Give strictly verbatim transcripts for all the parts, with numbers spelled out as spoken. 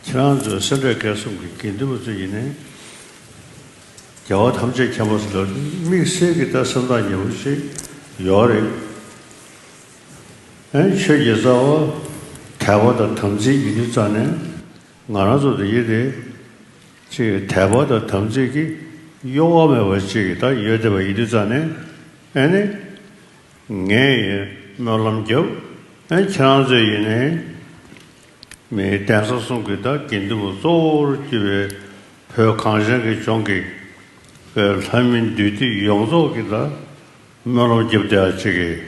ཁྱེད་རང་ཚོའི་སེ་འབྲས་དགེ་གསུམ་གྱི་དགེ་འདུན་པ་ཚོ་ཡིན་ནའི། རྒྱལ་བ་ཐམས་ཅད་མཁྱེན་པ་ཚོ་ལ་དམིགས་བསལ་གྱི་ད་སེམས་ཐག་ཉེ་པོ་ཞིག་ཡོད་རེད། ཨེ་ཆོས་ཀྱི་རྩ་བ་དད་པ་དང་དམ་ཚིག་ཡིན་དུས་ཙང་ནས། ང་རང་ཚོ་འདི་ཡིན་ཏེ། ཅིག་དད་པ་དང་དམ་ཚིག་གིས་གཡོ་བ་མེད་པ་ཅིག་ད་ཡོད་བསྡད་པ་ཡིན་དུས་ཙང་ནས། ཨེ་ནི། ངས་ཡིན་སྨོན་ལམ་རྒྱབ། ཨེ་ཁྱེད་རང་ཚོས་ཡིན་ནའི། མི་གདན་ས་གསུམ་གྱི་ད་དགེ་འདུན་པ་གཙོ་བོར་གྱུར་པའི་བོད་གངས་ཅན་གྱི་ལྗོངས་ཀྱི་ལྷ་མི་འདུས་སྡེ་ཡོངས་རྫོགས་ཀྱི་ད་སྨོན་ལམ་རྒྱབ་བསྡད་ཡ་ཅིག་གིས།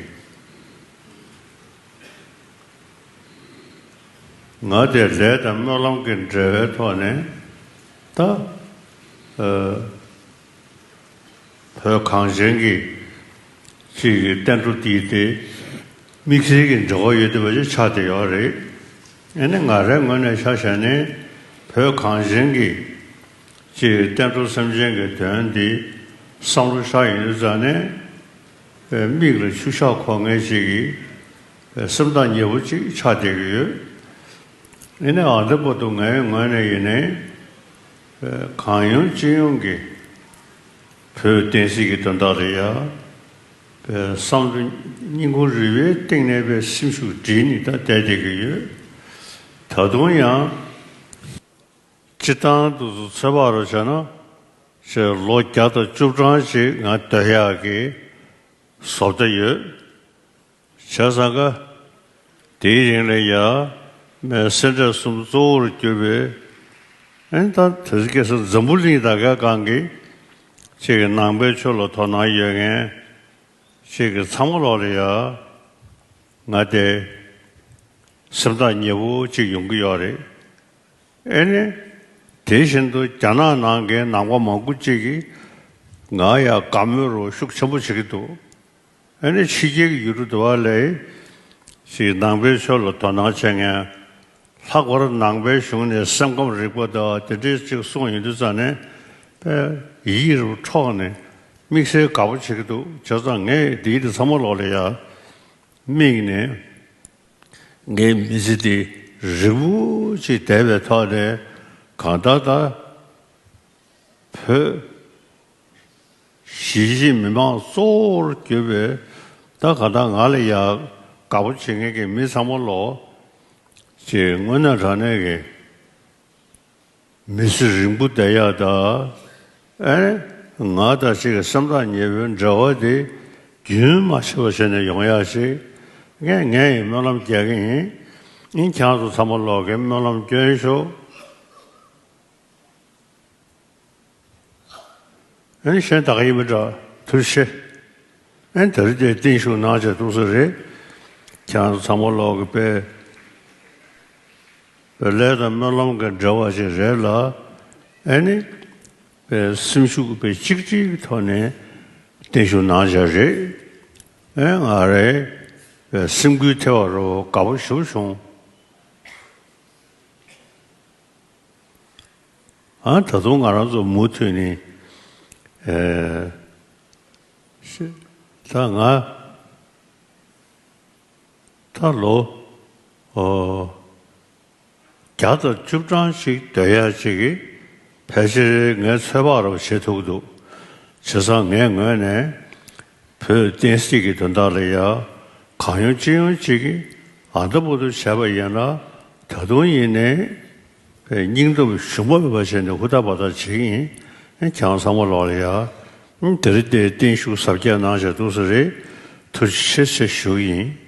ང་དེ་ལས་དང་སྨོན་ལམ་གྱི་འབྲེལ་བའི་ཐོག་ནས་ད། ཨ། བོད་གངས་ཅན་གྱི་ཅིག་གི་བསྟན་འགྲོ་འདི་དེ་དམིགས་བསལ་གྱི་འབྲེལ་བ་ཡོད་བསྡད་པ་ཅིག་ཆགས་བསྡད་ཡོད་རེད། ཨ་ནི་ང་རའི་ངོས་ནས་ཆ་བཞག་ནས་བོད་གངས་ཅན་གྱི་ཅིག་བསྟན་འགྲོ་སེམས་ཅན་གྱི་དོན་འདི་བསམ་བློ་བཞག་ཡོང་དུས་ཙང་ནས། ཨེ་མིག་ལ་ཆུ་ཤག་འཁོར་མཁན་ཅིག་གི་ཨེ་སེམས་ཐག་ཉེ་པོ་ཅིག་ཆགས་བསྡད་ཀྱི་ཡོད། ཨེ་ནས་ཨ་འདི་བར་དུ་ངའི་ངོས་ནས་ཡིན་ནའི། ཨེ་གང་ཡོང་ཅི་ཡོང་གི་བོད་བསྟན་སྲིད་ཀྱི་དོན་དག་ལ་ཡ། ཨེ་བསམ་བློ་སྙིང་ཁུང་རུས་པའི་གཏིང་ནས་པའི་སེམས་ཤུགས་སྒྲིལ་ནས་ད་བསྡད་བསྡད་ཀྱི་ཡོད། ད་དུང་ཡང་སྤྱིར་བཏང་དུ་ཚོད་དཔག་རུ་བྱས་ན། ཞེས་ལོ་བརྒྱ་དང་བཅུ་གྲངས་ཤིག་ང་སྡོད་ཡག་གི་བཟོ་ལྟ་ཡོད། བྱས་ཙང་ཀ་དེའི་རིང་ལ་ཡ་མའི་སེ་འབྲས་གསུམ་གཙོ་བོར་གྱུར་པའི། ཨེ་ད་དེ་སྐད་ས་འཛམ་བུ་གླིང་ད་གའི་སྒང་གི་ཅིག་གི་ནང་པའི་ཆོས་ལ་དོ་སྣང་ཡོད་མཁན་ཅིག་གི་ཚང་མ་ལོག་ལ་ཡ་ང་དེ་སེམས་ཐག་ཉེ་པོ་ཅིག་ཡོང་གི་ཡོད་རེད། ཨེ་ནི། དེ་བཞིན་དུ་རྒྱ་ནག་ནང་གི་ནང་པ་མང་པོ་ཅིག་གིས་ང་ཡ་དགའ་མོས་རོགས་ཤུགས་ཆེན་པོ་བྱེད་ཀྱི་འདུག་ཨེ་ནི་ཕྱི་རྒྱལ་གྱི་ཡུལ་གྲུ་དུ་བ་ལས་ཞིག་ནང་པའི་ཆོས་ལ་དོ་སྣང་བྱེད་མཁན། ལྷག་པར་ནང་པའི་གཞུང་ནས་སེམས་ཁམས་རིག་པ་དང་དེ་འདྲའི་ཅིག་གསུངས་ཡོང་དུས་ཙང་ནས་དཔེ་ཡིད་རུ་འཕྲོག་ནས་དམིགས་བསལ་དགའ་པོ་བྱེད་ཀྱི་འདུག་བྱས་ཙང་ངས་འདིའི་དེ་ཚང་མ་ལོག་ལ་ཡ་དམིགས་ནས། ངའི་མི་ཚེ་འདི་རིང་པོ་ཅིག་འདས་པའི་ཐོག་ནས་གང་ལྟར་ད་བོད་གཞིས་བྱེས་མི་མང་གཙོ་བོར་གྱུར་པའི་ད་གང་ལྟར་ང་ལ་ཡང་དགའ་པོ་བྱེད་མཁན་གྱི་མི་ཚང་མ་ལོ་ཅིག་དངོས་གནས་དྲང་གནས་ཀྱི་མི་ཚེ་རིང་པོ་བསྡད་ཡག་དང་། ཨེ་ང་དང་ཅིག་གི་སེམས་ཐག་ཉེ་པོའི་འབྲེལ་བ་དེ་རྒྱུན་མ་ཆད་པ་བྱས་ནས་ཡོང་ཡག་ཅིག་ངས་ངས་ཡིན་སྨོན་ལམ་རྒྱག་གི་ཡིན། ཨིན་ཁྱེད་རང་ཚོ་ཚང་མ་ལོག་གིས་སྨོན་ལམ་སྐྱོན་ཤོག་ཨེ་གཞན་དག་ཡིན་མི་འདྲ། ཐུགས་རྗེ་ཆེ། ཨེ་དེ་རིང་དེ་བརྟན་བཞུགས་གནང་བྱས་ཐུགས་སུ་རེད། ཁྱེད་རང་ཚོ་ཚང་མ་ལོག་གི་དཔེ་དཔེ་ལས་དང་སྨོན་ལམ་གྱི་འབྲེལ་བ་ཞིག་རེད་ལ། ཨེ་ནི་དཔེ་སེམས་ཤུགས་དཔེ་གཅིག་སྒྲིལ་གྱི་ཐོག་ནས་བརྟན་བཞུགས་གནང་བྱས་རེད། ཨེ་ང་རེད་དཔེ་སེམས་འགུལ་ཐེབས་པ་རོ་དགའ་པོ་ཞེ་པོ་བྱུང་། ཨ་ད་དུང་ང་རང་ཚོ་མུ་མཐུད་ནས་ཨེ་ཤི་ད་ང་ད་ལོ་ཨོ་བརྒྱ་དང་བཅུ་གྲངས་ཤིག་སྡོད་ཡག་ཅིག་གིས་ཕལ་ཆེར་ངའི་ཚོད་དཔག་རོ་བྱེད་ཐུབ་ཀྱི་འདུག་བྱས་ཙང་ངའི་ངོས་ནས། བོད་བསྟན་སྲིད་ཀྱི་དོན་དག་ལ་ཡ་གང་ཡོང་ཅི་ཡོང་ཅིག་གིས་ཨ་མདའ་བོ་དུ་བྱས་པ་ཡིན་ན། ད་དུང་ཡིན་ནའི་སྙིང་སྟོབས་ཞུམ་པ་མེད་པ་བྱས་ནས་ཧུར་ཐག་འབད་ཐག་བྱེད་ཀྱི་ཡིན། ཁྱེད་རང་ཚང་མ་ལོག་ལ་ཡ་དེ་རིང་འདིར་བརྟན་བཞུགས་གཟབ་རྒྱས་གནང་བྱས་འདུག་ས་རེད། ཐུགས་རྗེ་ཆེ་ཆེ་ཞུ་གི་ཡིན།